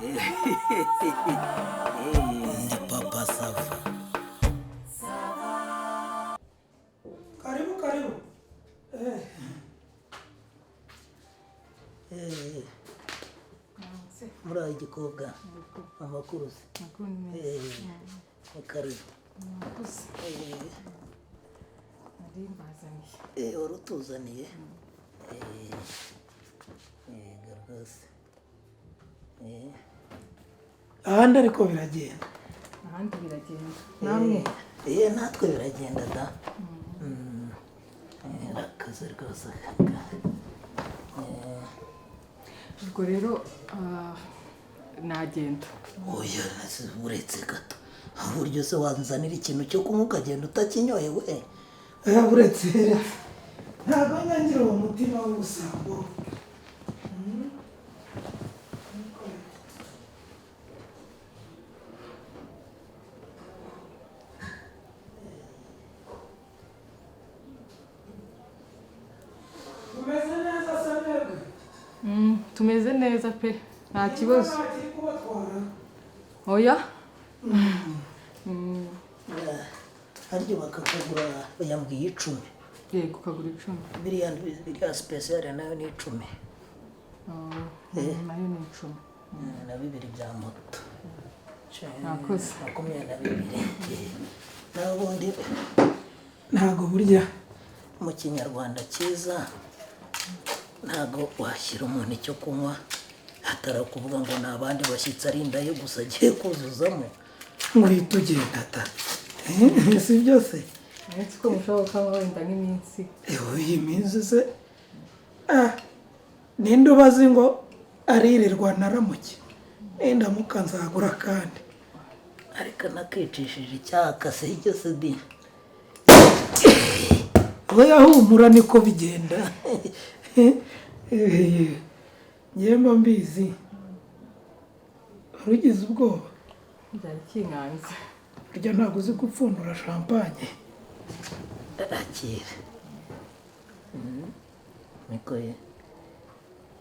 Ndi Papa Sava. Karibu, karibu. Muri aho igikobwa, amakuru se? Amakuru ni meza. Ni karibu. Murakoze. Nari mbazaniye. Wari utuzaniye. Yego rwose. Ahandi ariko biragenda? Ahandi biragenda, namwe? Natwe biragenda da. Rakaze rwose. Ubwo rero nagenda. Oya, uretse gato. Uburyo se wanzanira ikintu cyo kunywa ukagenda utakinyoye we? Uretse ntabwo nyangira uwo mutima w'ubusambo. Tumeze neza se mwebwe? Tumeze neza pe, nta kibazo. Nta kiri kubatwara? Oya. Harya bakakagura, yambwiye 10. Yego, ukagura 10. Biriya special nayo ni 10. Nayo ni 10. Na bibiri bya moto. Mwakoze. 22. Naho ubundi Ntabwo burya mu Kinyarwanda cyiza ntabwo washyira umuntu icyo kunywa hatari ukuvuga ngo ni abandi bashyitsi, ari inda ye gusa agiye kuzuzamo. Ngo uhite ugenda ta, si byose. Uretse ko mushobora kuba wenda nk'iminsi. Ewe, iyi minsi se, ninde ubazi ngo aririrwa naramuke, nindamuka nzagura kandi. Ariko nakicishije icyaka se icyo se di. We ahumura, niko bigenda. Njyewe mba mbizi, wari ugize ubwoba. Byari kinkanze. Burya ntabwo uzi gupfundura champagne. Akira. Niko ye,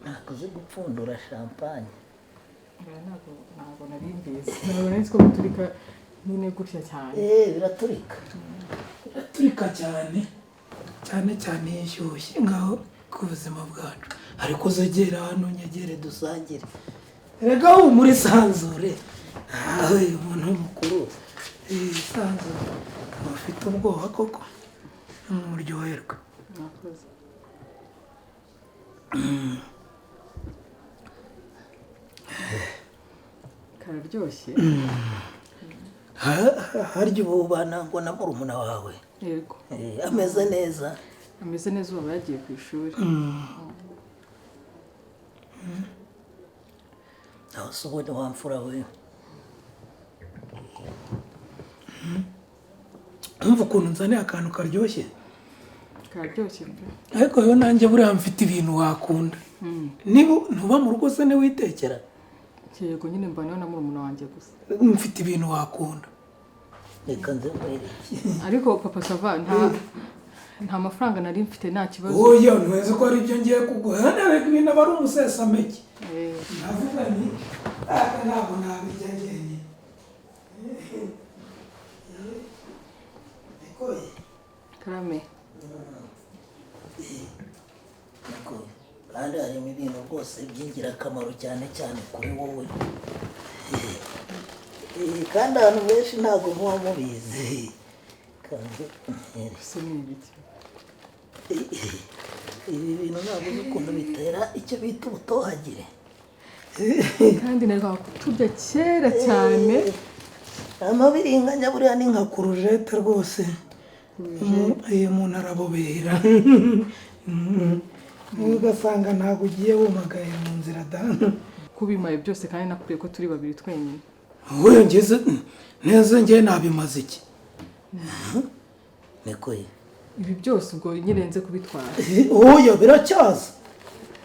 ntabwo uzi gupfundura champagne? Oya, ntabwo nari mbizi, ntabwo nari nzi ko biturika nyine gutya cyane. Biraturika. Biraturika cyane cyane cyane iyo ishyushye. Ngaho ku buzima bwacu, ariko uzegera hano unyegere dusangire. Erega humura, isanzure nawe umuntu mukuru. Isanzure, ufite ubwoba koko, muryoherwe. Mwakoze. Kararyoshye. Harya ubu ubana ngo na murumuna wawe? Yego. Ameze neza? Ameze neza, ubu aba yagiye ku ishuri. Aho se ubundi wa mfura we? Umva ukuntu nzaniye akantu karyoshye. Kararyoshye pe. Ariko rero nanjye buriya mfite ibintu wakunda. Niba ntuba mu rugo se, ntiwitekera? Yego nyine, mbana na murumuna wanjye gusa. Mfite ibintu wakunda. Reka nze nkwereke. Ariko Papa Sava, nta mafaranga nari mfite, nta kibazo. Oya, ntuzi ko ari ibyo ngiye kuguha, ntabwo ibintu aba ari umusesameke. Ndavuga nti aka ntabwo nabirya njyenyine. Niko ye. Karame. Niko ye, kandi harimo ibintu rwose by'ingirakamaro cyane cyane kuri wowe. Kandi abantu benshi ntabwo muba mubizi, kandi Ese ni ibiki? Ibi bintu ntabwo uzi ukuntu bitera icyo bita ubutohagire. Kandi nari kuturya kera cyane. Amabiringanya buriya ni nka Courgette rwose. Umuntu arabobera, ugasanga ntabwo ugiye wumagaye mu nzira da. Kubimaye byose kandi nakubwiye ko turi babiri twenyine. Wowe ngeze neza, njye nabimaze iki? Niko ye. Ibi byose ubwo nyine nze kubitwara? Oya, biracyaza.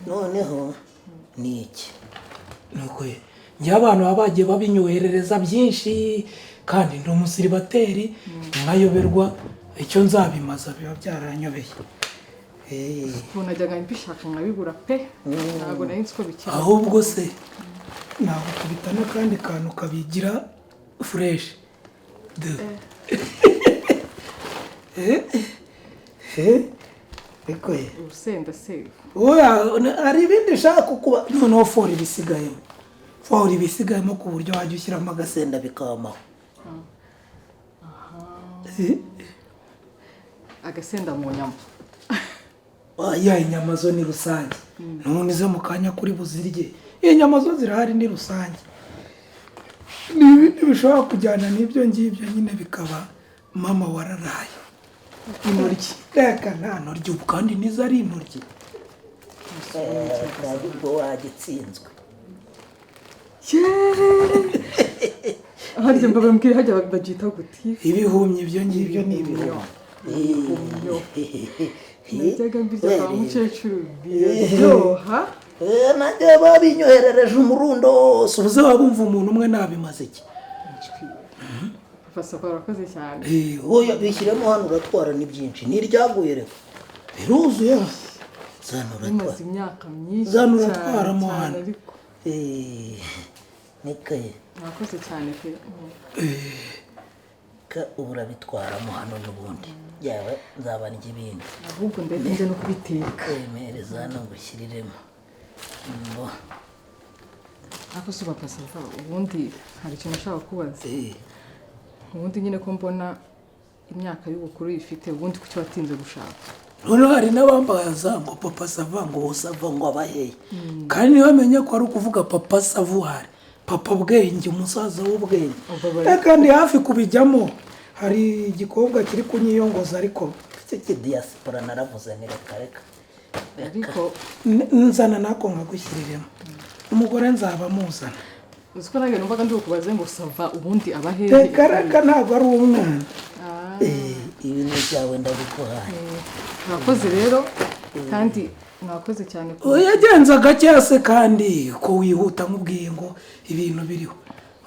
Noneho ni iki? Nuko ye, njye abantu baba bagiye babinyoherereza byinshi, kandi ndi umusiribateri, nkayoberwa icyo nzabimaza, biba byaranyobeye. Ubu najyaga mbishaka nkabibura pe, ntabwo nari nzi ko bikiri. Ahubwo se Nagukubita n'akandi kantu kabigira fresh. De. Eh, eh, ariko ye. Urusenda se? Oya, hari ibindi ushaka kuba noneho fora ibisigayemo, fora ibisigayemo ku buryo wajya ushyiramo agasenda Agasenda bikamaho. Eh, Agasenda mu nyama? Oya, inyama zo ni rusange, none zo mu kanya kuri buzirye, inyama zo zirahari, ni rusange. Ni ibindi bishobora kujyana n'ibyo ngibyo nyine, bikaba mama wararaye. Intoryi, reka, nta ntoryi ubu kandi nizo ari intoryi. Kandi ubwo wagitsinzwe. Harya mbabwira, harya babyita gute? Ibihumyi, ibyo ngibyo ni ibihumyi. Najyaga mbirya kwa mukecuru, biraryoha. Nanjye babinyoherereje umurundo wose. Ubuze waba wumva umuntu umwe nabimaze iki? Papa Sava, urakoze cyane. Oya, bishyiremo hano, uratwara, ni byinshi, ntiryaguye, reka Biruzuye. Zana uratwara. Bimaze imyaka myinshi Zana cyane uratwaramo cyane hano. Ariko Nikaye. Mwakoze cyane pe. Ka ubu urabitwaramo hano n'ubundi yawe nzaba ndya ibindi. Ahubwo ndahita njya no kubiteka. Wemereza hano ngushyiriremo ngo. Ariko si Papa Sava, ubundi hari ikintu ushaka kubaza. Ubundi nyine ko mbona imyaka y'ubukuru uyifite, ubundi kuki watinze gushaka? Noneho hari n'abambaza ngo Papa Sava, ngo Sava ngo abaheye. Kandi ntibamenye ko ari ukuvuga Papa Savoir, papa bwenge, umusaza w'ubwenge. Ubwo Kandi hafi kubijyamo, hari igikobwa kiri kunyiyongoza ariko Icyo kidiyasipora naravuze ni reka reka. Ariko nzana nako nkagushyiriremo, umugore nzaba muzana. Uzi ko nanjye numvaga ndi bukubaze ngo Sava ubundi aba hehe? Reka reka, ntabwo ari umwana. Ah, Ibi ni ibyawe, ndabiguhaye. Mwakoze rero, kandi mwakoze cyane Yagenza gake se kandi ko wihuta, nkubwiye ngo ibintu biriho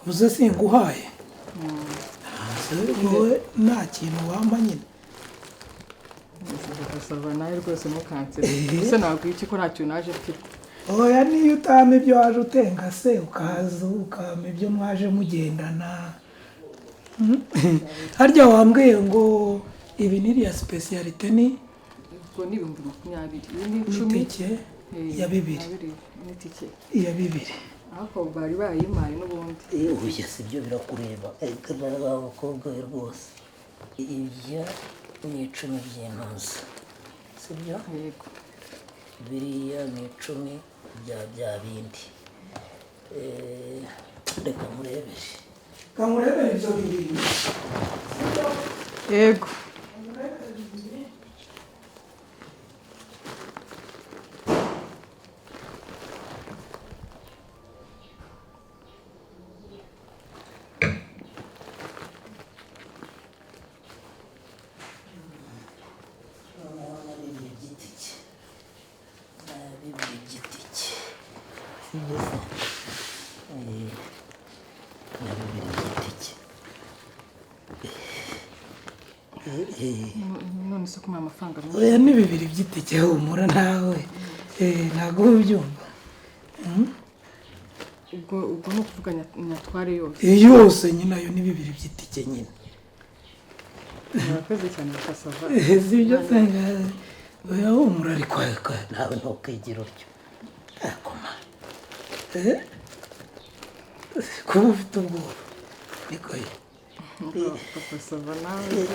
ubuze singuhaye. Se wowe nta kintu wampa nyine? Papa Sava, nawe rwose ntukansere gusa, ntabwo iki ko nta kintu naje mfite. Oya, niyo utama ibyo waje utenga se, ukaza ukama ibyo mwaje mugendana. Harya wambwiye ngo ibi n'iriya spécialité ni Ubwo ni 20,000, ibi ni 10. N'itike ya 2000. N'itike. Iya 2000. Ariko bari bayimpaye n'ubundi. Oya, si byo, birakureba, ariko wa bakobwa we rwose, ibyo ni 10 by'intuza, si byo? Yego. Biriya ni 10 bya bya bindi. Reka murebere. Kamurebere ibyo 2000. Yego. Noneho na 20 by'itike, na 20 by'itike, si byo se? Na 20 by'itike. None se kumuha amafaranga menshi? Oya, ni 20 by'itike, humura nawe. Ntabwo uba ubyumva. Ubwo ni ukuvuga nyatware yose? Yose nyine, ayo ni 20 by'itike nyine. Murakoze cyane, Papa Sava. Si byo se? Oya, humura ariko. Ariko nawe ntukigira utyo akoma. Kuba ufite ubwoba niko ye. Papa Sava nawe.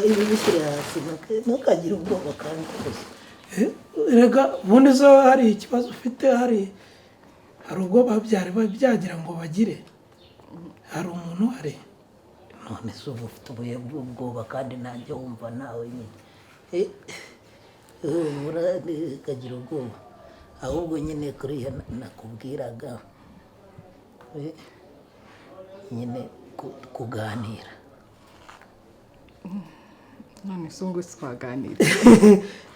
Ibi bishyire hasi, ntukagire ubwoba kandi rwose. Rega ubundi zo hari ikibazo ufite, hari ubwo babyari byagira ngo bagire, hari umuntu uhari. None se uba ufite ubuye bw'ubwoba kandi nanjye wumva nawe nyine? Humura, ukagira ubwoba ahubwo nyine kuriya nakubwiraga, nyine kuganira. None se ngo twaganira?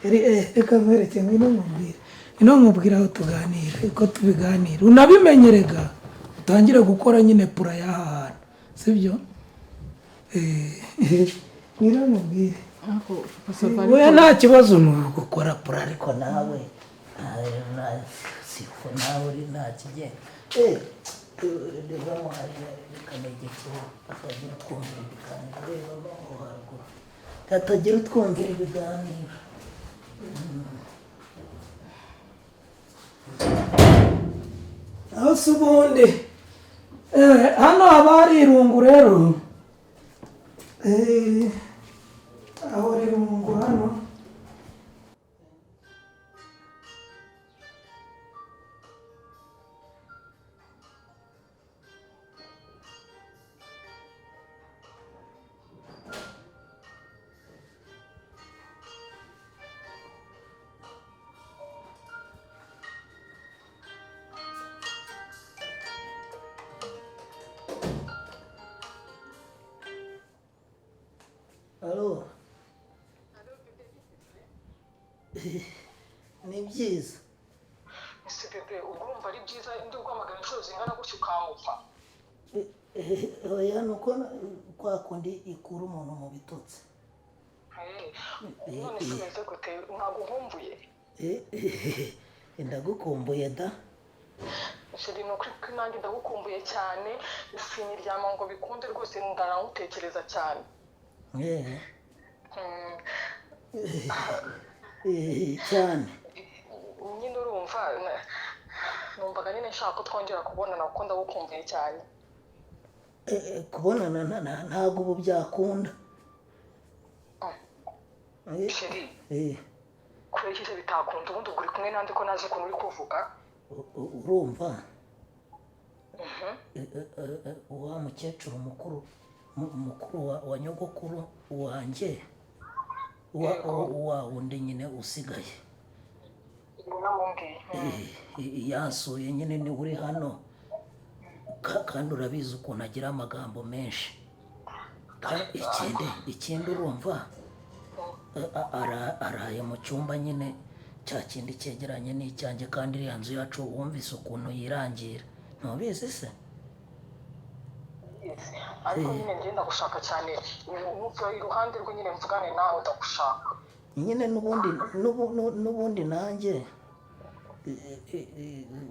Reka nkwereke, ngwino nkubwire, ngwino nkubwire aho tuganira, uko tubiganira, unabimenye. Rega utangire gukora nyine plan y'aha hantu, sibyo? Ngwino nkubwire. Ariko Papa Sava, Oya, ariko nta kibazo ni Gukora plan, ariko nawe siko nawe uri nta kigenda. Rebamo hariya bikanegekeho hatagira utwumvira ibiganiro. Rebamo aho haruguru hatagira utwumvira ibiganiro. Aho se ubundi hano haba hari irungu rero. Aho irungu hano. Alo. Ni byiza. Ese bebe, ubwo urumva ari byiza ndi guhamagara inshuro zingana gutyo ukangupa? Oya, ni uko kwa kundi ikura umuntu mu bitotsi. None se umeze gute? Ntabwo nkumbuye? Ndagukumbuye da. Chéri, ni ukuri ko nanjye ndagukumbuye cyane, siniryama ngo bikunde rwose, ndanagutekereza cyane. Cyane. Nyine urumva numvaga nyine nshaka ko twongera kubonana kuko ndagukumbuye cyane. Kubonana ntabwo ubu byakunda. Chéri, kubera iki se bitakunda? Ubundi ubwo uri kumwe nande ko nazi ukuntu uri kuvuga? Urumva wa mukecuru mukuru mukuru wa nyogokuru wanjye wa wundi nyine usigaye. Namubwiye. Yansuye nyine, niwe uri hano. Kandi urabizi ukuntu agira amagambo menshi. Ikindi urumva araye mu cyumba nyine cya kindi cyegeranye n'icyanjye, kandi iriya nzu yacu wumvise ukuntu yirangira, ntubizi se? Ariko nyine ngenda ndagushaka cyane, numva iruhande rwe nyine mvugane nawe, ndagushaka. Nyine n'ubundi nanjye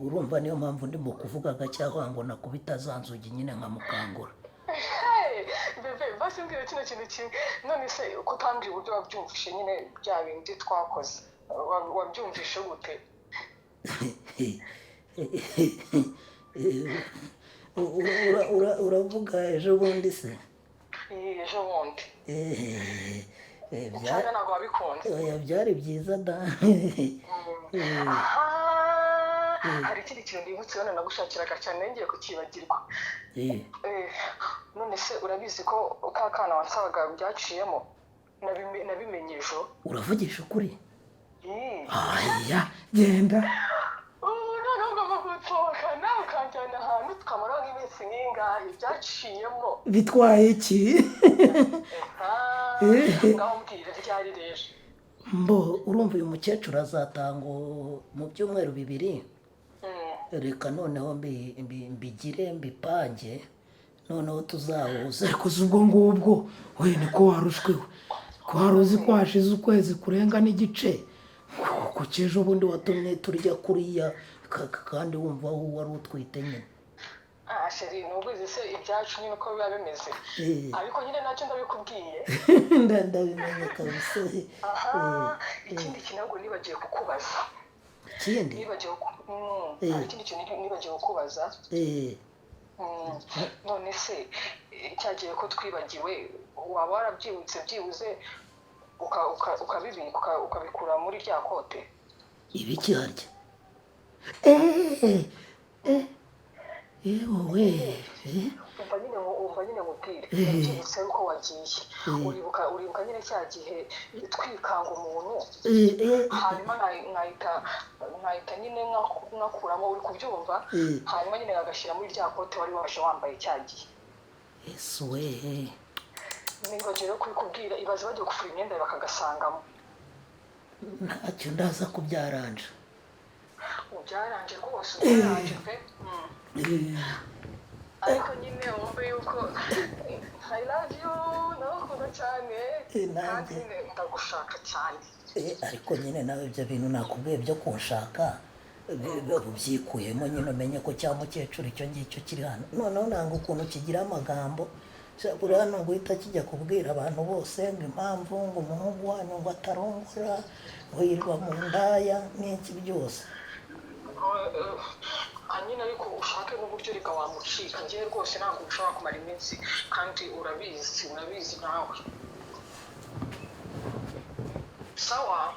urumva niyo mpamvu ndimo kuvuga cyangwa ngo nakubita za nzugi nyine nkamukangura. Hey, bebe, basi mbwira kino kintu kimwe. None se ko utambwiye uburyo wabyumvishe nyine bya bindi twakoze, wabyumvishe gute? Uravuga ejo bundi se? Ejo bundi. Cyangwa ntabwo wabikunze? Oya, byari byiza da. Aha, hari ikindi kintu nibutse none nagushakiraga cyane, ngiye kukibagirwa. None se urabizi ko ka kana wansabaga byaciyemo? Nabimenye ejo. Uravugisha ukuri? Aya, genda. Ubu noneho ugomba kunsohokana ukanjyana ahantu tukamara nk'iminsi nk'ingahe, byaciyemo. Bitwaye iki? Aha, ngaho mbwira ryari rero. Mbo urumva uyu mukecuru azatanga mu byumweru 2. Reka noneho mbigire mbipange, noneho tuzahuze. Ariko si ubwo ngubwo we niko warushwewe ko wari uzi ko hashize ukwezi kurenga n'igice? Kuki ejo bundi watumye turya kuriya kandi wumva wari utwite nyine? Ah chéri, nubwo se ibyacu nyine uko biba bimeze, ariko nyine nacyo ndabikubwiye. Ndabimenye kabisa. Aha, ikindi kintu ahubwo nibagiwe kukubaza. Ikindi? Nibagiwe hari ikindi kintu nibagiwe kukubaza. None se cyagiye ko twibagiwe, waba warabyibutse byibuze ukabibika ukabikura muri rya kote? Ibiki harya? Yewe. Umva nyine nkubwire, ndabyibutse yuko wagiye. Uribuka nyine cya gihe twikanga umuntu, hanyuma nkahita nyine nkakuramo, uri kubyumva? Hanyuma nyine nkagashyira muri rya kote wari waje wambaye cya gihe. Yesu we. Nibagiwe rero kubikubwira, ibaze bagiye gufura imyenda bakagasangamo. Ntacyo, ndaza kubyaranja. Byaranje rwose, byaranje pe. Ariko nyine wumve yuko I love you, ndagukunda cyane. Nanjye. Kandi nyine ndagushaka cyane. Ariko nyine nawe ibyo bintu nakubwiye byo kunshaka Ubyikuyemo nyine, umenye ko cya mukecuru icyo ngicyo kiri hano. Noneho nanga ukuntu kigira amagambo. Buriya hano guhita kijya kubwira abantu bose ngo impamvu ngo umuhungu wanyu ngo atarongora, ngo yirirwa mu ndaya n'iki byose. Nyine ariko ushake n'uburyo reka wamucika. Ngewe rwose ntabwo ushobora kumara iminsi, kandi urabizi, urabizi nawe. Sawa.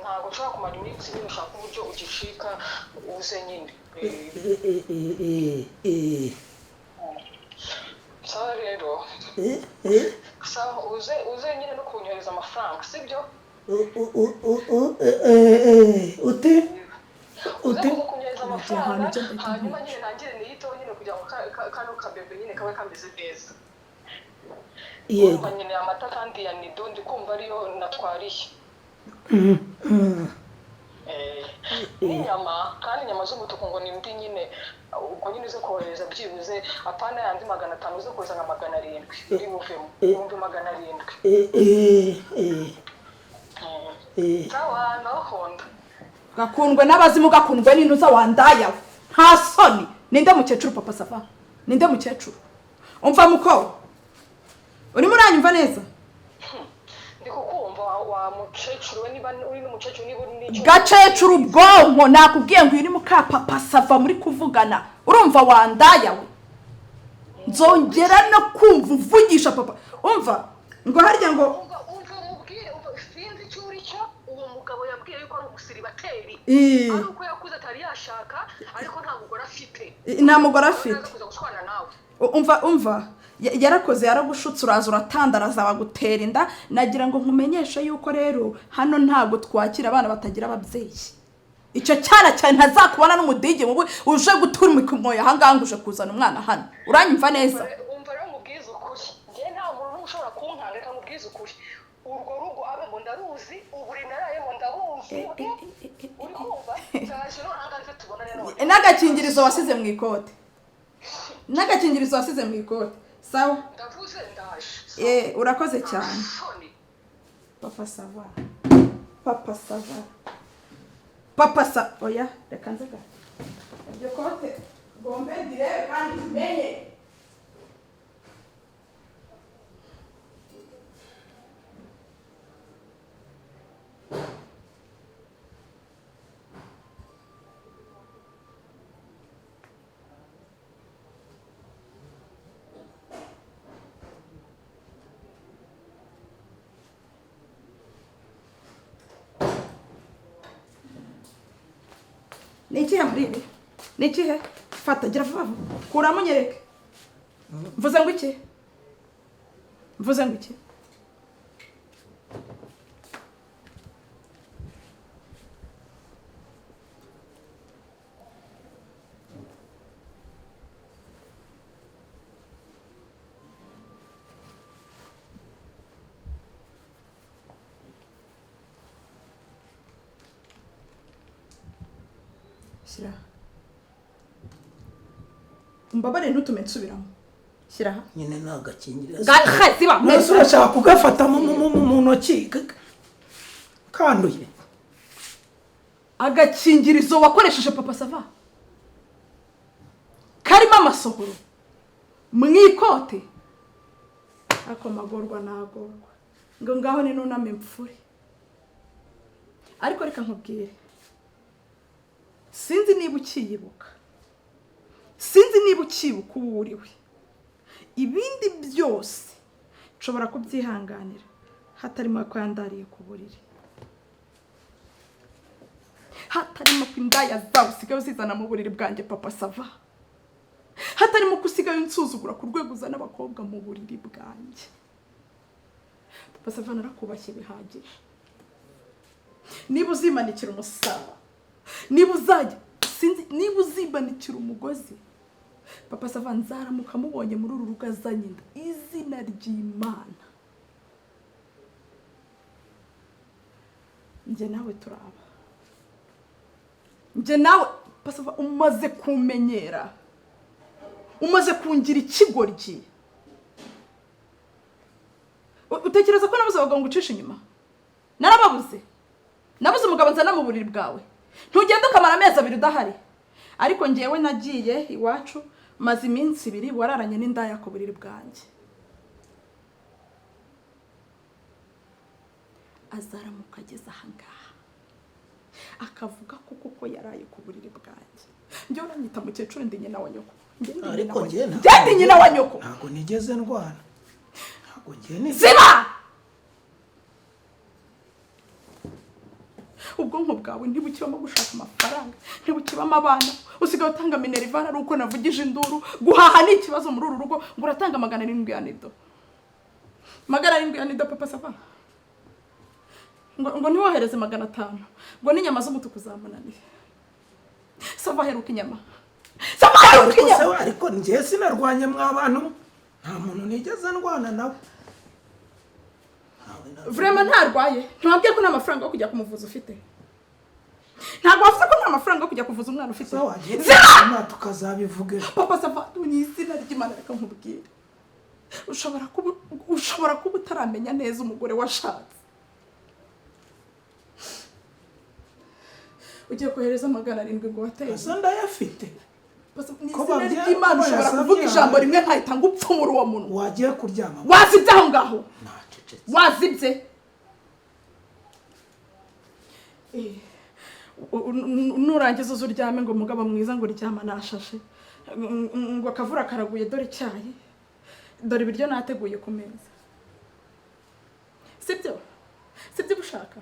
Ntabwo ushobora kumara iminsi nyine, ushaka uburyo ugicika uze nyine. Sawa rero. Sawa, uze, uze nyine no kunyohereza amafaranga, sibyo? Uti? Uze Uti? kuza kunyohereza amafaranga. Ahantu ujya. Hanyuma nyine ntangire niyiteho nyine kugira ngo kano kabebe nyine kabe kameze neza. Yego. Urumva nyine amata kandi ya Nido ndi kumva ariyo natwariye. N'inyama kandi, inyama z'umutuku ngo ni mbi nyine. Ubwo nyine uze kohereza byibuze, apana yandi 500, uze kohereza nka 700 uri buvemo 700,000. Sawa, ndabakunda. Gakundwe n'abazimu, gakundwe n'intuza wandaya we. Nta soni! Ninde mukecuru, Papa Sava? Ninde mukecuru? Umva muko, urimo uranyumva neza? Ndi kukumva wa mukecuru we, niba uri n'umukecuru, niba uri n'icyo. Gakecuru ubwonko, nakubwiye ngo uyu ni muka Papa Sava muri kuvugana. Urumva wandaya we, nzongera no kumva uvugisha papa. Umva ngo harya ngo Umva, umva umubwire, umva, sinzi icyo uri cyo. Uwo mugabo yambwiye yuko ari umusiribateri, ari uko yakuze atari yashaka, ariko nta mugore afite. Nta mugore afite. Naza kuza gushwana nawe. Umva, umva, yarakoze, yaragushutse, uraza uratandaraza, bagutera inda. Nagira ngo nkumenyeshe yuko rero hano ntabwo twakira abana batagira ababyeyi. Icyo cyana cyane ntazakubona n'umudigi mubi uje gutura imikomoyo ahangaha ngo uje kuzana umwana hano. Uranyumva neza? Umva rero mubwize ukuri, njye nta muntu n'umwe ushobora kunkanga. Reka mubwize ukuri, urwo rugo abemo ndaruzi, uburiri narayemo ndabuzi. Uri kumva? Ndaje none ahangaha tubonane none. N'agakingirizo wasize mu ikote, n'agakingirizo wasize mu ikote. Sawa. Ndavuze ndaje. Urakoze cyane. Soni. Papa Sava, Papa Sava, Papa sa oya, reka nze gato iryo kote ngombe ndirebe kandi menye. Ni ikihe muri ibi? Ni ikihe? Fata, gira vuba vuba, kuramo unyereke. Mvuze ngo iki? Mvuze ngo iki? Shyira aha. Umbabarire, ntutume nsubiramo. Shyira aha. Nyine ni agakingirizo. Gahe ziba. Mbese urashaka kugafata mu ntoki kanduye? Agakingirizo wakoresheje, Papa Sava, karimo amasohoro mu ikote. Ako magorwa nagorwa ngo ngaho ni nuname mfure. Ariko reka nkubwire, sinzi niba ukiyibuka, sinzi niba ukibuka uwo uriwe. Ibindi byose nshobora kubyihanganira, hatarimo ko yandariye ku buriri, hatarimo ko indaya zawe usigaye uzizana mu buriri bwanjye, Papa Sava, hatarimo ko usigaye unsuzugura ku rwego uzana abakobwa mu buriri bwanjye. Papa Sava, narakubashye bihagije. Niba uzimanikira umusaraba, niba uzajya, sinzi niba uzimanikira umugozi, Papa Sava, nzaramuka mubonye muri uru rugo azanye inda, izina ry'Imana, njye nawe turaba. Njye nawe, Papa, umaze kumenyera, umaze kungira ikigoryi. Utekereza ko nabuze abagabo ngo ucishe inyuma? Narababuze? Nabuze umugabo nzana mu buriri bwawe? Ntugenda ukamara amezi 2 udahari. Ariko ngewe nagiye iwacu maze iminsi 2 wararanye n'indaya ku buriri bwanjye. Azaramuka ageze ahangaha akavuga ko kuko yaraye ku buriri bwanjye. Njye uranyita mukecuru, ndi nyina wa nyoko. Ariko njye ndi nyina wa nyoko. Ntabwo nigeze ndwana. Ntabwo njye ni ziba. Ubwonko bwawe ntibukibamo gushaka amafaranga, ntibukibamo abana. Usigaye utanga minerivare ari uko navugije induru. Guhaha ni ikibazo muri uru rugo, ngo uratanga 700 ya nido. 700 ya nido papa sava. Ngo ntiwohereze 500, ngo n'inyama z'umutuku zamunaniye. Sava heruka inyama. Sava heruka inyama. Ariko njye sinarwanye mw'abantu, nta muntu nigeze ndwana nawe. Vraiment ntarwaye. Ntiwambwiye ko nta mafaranga yo kujya kumuvuza ufite. Ntabwo wavuze ko nta mafaranga yo kujya kuvuza umwana ufite. Ziba! Tukazabivuga. Papa sava ni izina ry'Imana, reka nkubwire. Ushobora kuba utaramenya neza umugore washatse. Ugiye kohereza 700 ngo wateye. Asa ndayafite. Ni izina ry'Imana, ushobora kuvuga ijambo rimwe nkahita ngupfumura uwo muntu. Wagiye kuryama. Wazibye aho ngaho. Wazibye. Nurangiza uze uryame ngo mugabo mwiza ngo ryama nashashe, ngo akavura karaguye, dore icyayi, dore ibiryo nateguye ku meza. Sibyo? Sibyo ushaka?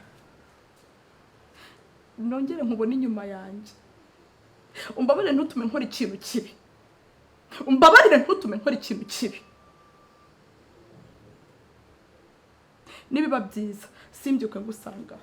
Nongere nkubone inyuma yanjye. Umbabarire ntutume nkora ikintu kibi. Umbabarire ntutume nkora ikintu kibi. Nibiba byiza simbyuka ngusanga.